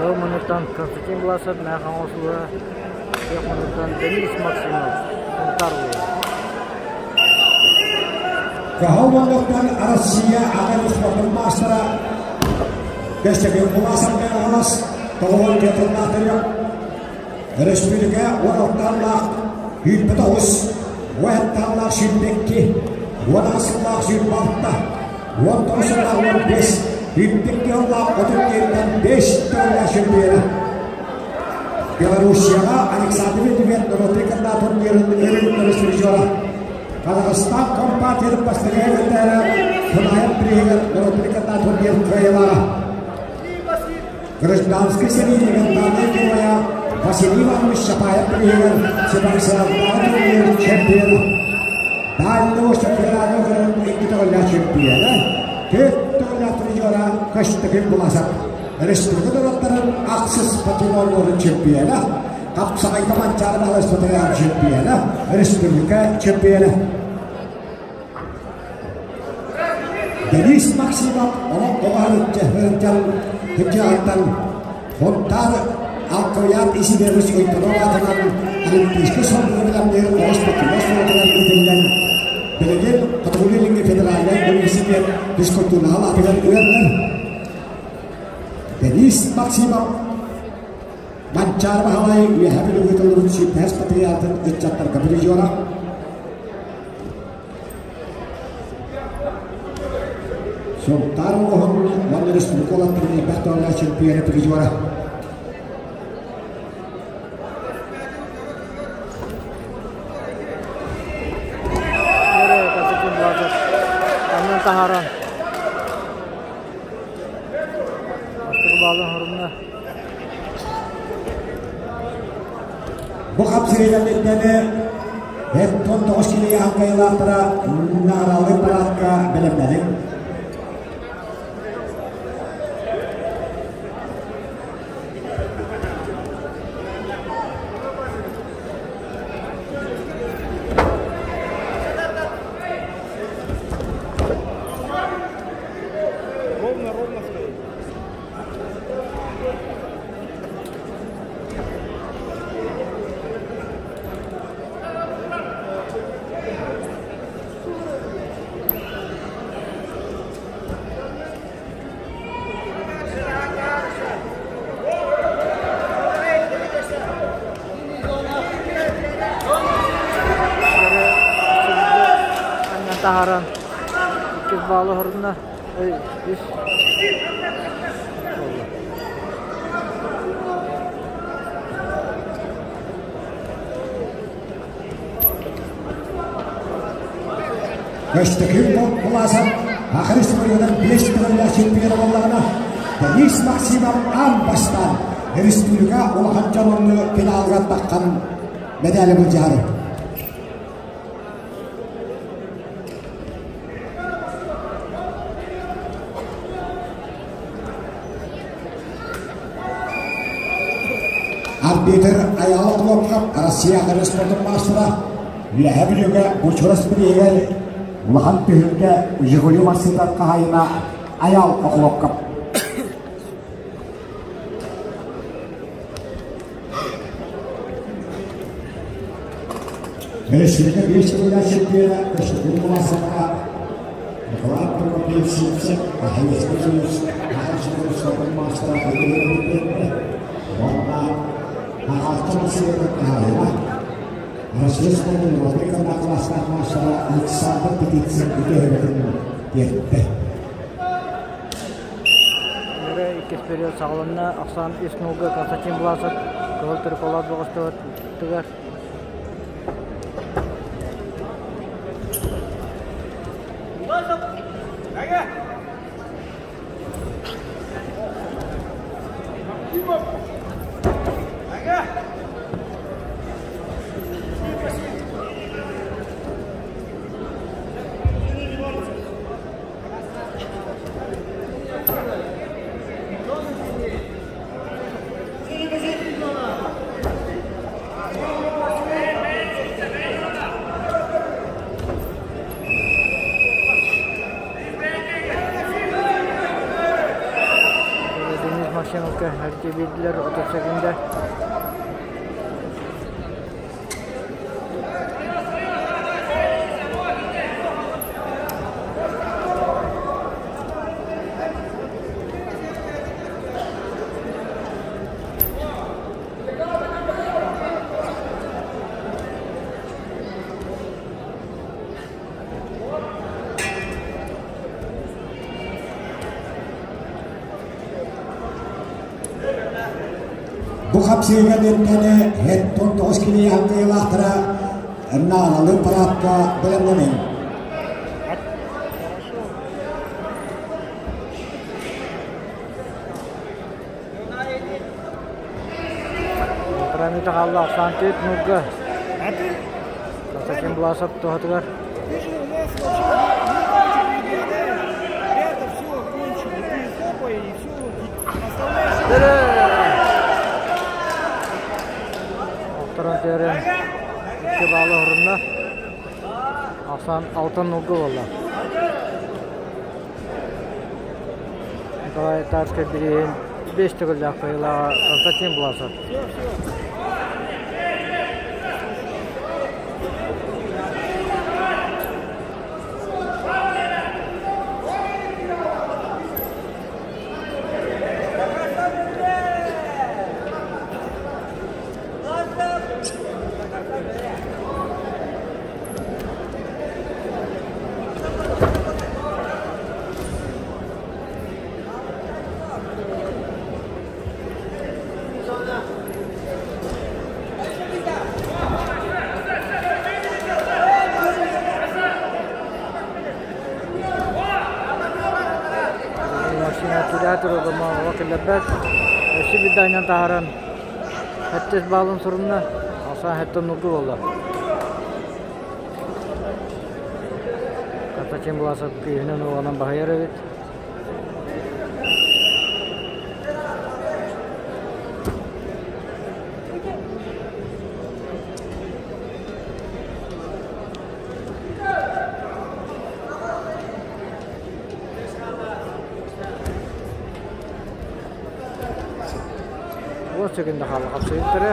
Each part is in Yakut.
Кыһыл муннуктан Константин Власов, Мэхэ оҥосууга, күөх муннуктан Денис Максимов, Сунтаар улууһа. Кыһыл муннуктан Россия аҕа спортун маастара Көстөкүүн Власов Мэхэ тоҕуһун тыатыллаатырык Республика уон алталаах 29, уон алталаах 22, 18 сыллаах 26, 19 сыллаах 15, 22 сыллаах 37-тэн 5 тыллаах чемпиона. Белоруссияҕа Александр Медведев норуотун кытта турнирын режиссера. Казахстан компартиятын бастакы секретара Тунаев приһигэр норуотун кытта турнир кыайыылааҕа. Гражданскай сэрии легендарнай геройа Василий Иванович Чапаев приһигэр Сибарсыаллааҕы турнир чемпиона. Дальнего федерального көрүҥ икки төгүллээх чемпиона, төрт төгүллээх призера Көстөкүүн Буласов. Республика норуоттарын ахсыс патриотун чемпиона, Хапсаҕайга Манчаары Баһылайспытыгар чемпиона, республика чемпиона. Денис Максимов олох оҕоһун Хыдьааттан Хонтаар Алкоян Исидорович Ойдонов аатынан Олимпийскай соргуну билэмниир оҕус патриот суолтанан иитиллэн билигин Хотугулуу-Илиҥҥи федеральнай университет физкультураҕа аатыгар үөрэнэр. Денис Максимов Манчаары Баһылай Үөһээ Бүлүү ыытыллыбыт сүүрбэһис патриотын ыччаттарга призера. Сунтаар улууһун уонна республика уолаттарын элбэх туһалаах чемпиона призера. Аннан таһааран Бастакы баалын хорунна. Бу хапсыһыыга миэстэни 49 киилэ кыайыылаахтара наҕараалыыр параадка бэлэмнэниҥ. Ровно, ровно стоит. Таһааран иккис баалы хорунна. Үс буолла. Көстөкүүн Буласов Ахырыс мөрүөнэн биэс төгүллээх чемпиона буоллаҕына, Денис Максимов аан бастаан республика улахан дьонуҥҥу финалга таххан медали былдьаары. Арбитр Айаал Клопков Россия спортун маастара Үөһээ Бүлүүгэ Бочурас бирииһигэр улахан түһүлгэ Жигули массыына хаһаайына Айаал Охлопков. Республика биир сыллаах чемпиона Көстөкүүн Буласовка Николай Прокопьев Сивцев Михаил Союз Михаил спортун маастара уонна Аҕааччы массыына хаһаайына Россия спордун Европа кылаастаах маастара Александр Петицын үтүө тиэртэ. Өрө иккис период саҕаланна. Ахсаан үс нолга Константин Власов кыһыл триколор бөҕөстөбүтүгэр Денис Максимовка эрдэ биэрдилэр 30 секунда. Бу хапсыыга биэртэни һэттон тоҕус килиэһэн кыайыылаахтара наалалы параадка бэлэмнэниҥ. Пирамида хаалла Санкт Нурга. Константин Власов туһатыгар. Ты же у нас вообще не Ребята, все, кончили. Ты хопай и все, оставляешь. Охторон терен икки баалы орунна. Асан алтын нурга буолла. Николай Тарскай бирииһин биэс төгүллээх кыайыылааҕа Константин Власов. Массыына турар кэллэрбэт. Өссө биирдэ таһааран сэттис баалын сурунна. Аса сэттэ нургу буолла. Константин Власов күүһүнэн уоҕунан баһыйар эбит. Уот секунда хаалла хапсыйыттара.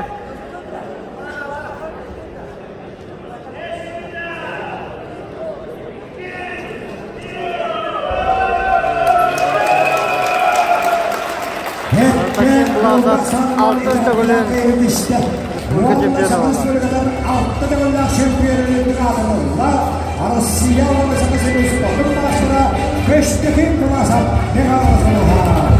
Алтыс төгүлүн республика чемпиона буолла. Алта төгүллээх чемпионы Россия уонна Саха сирин спордун маастара Көстөкүүн Власов Михайлов.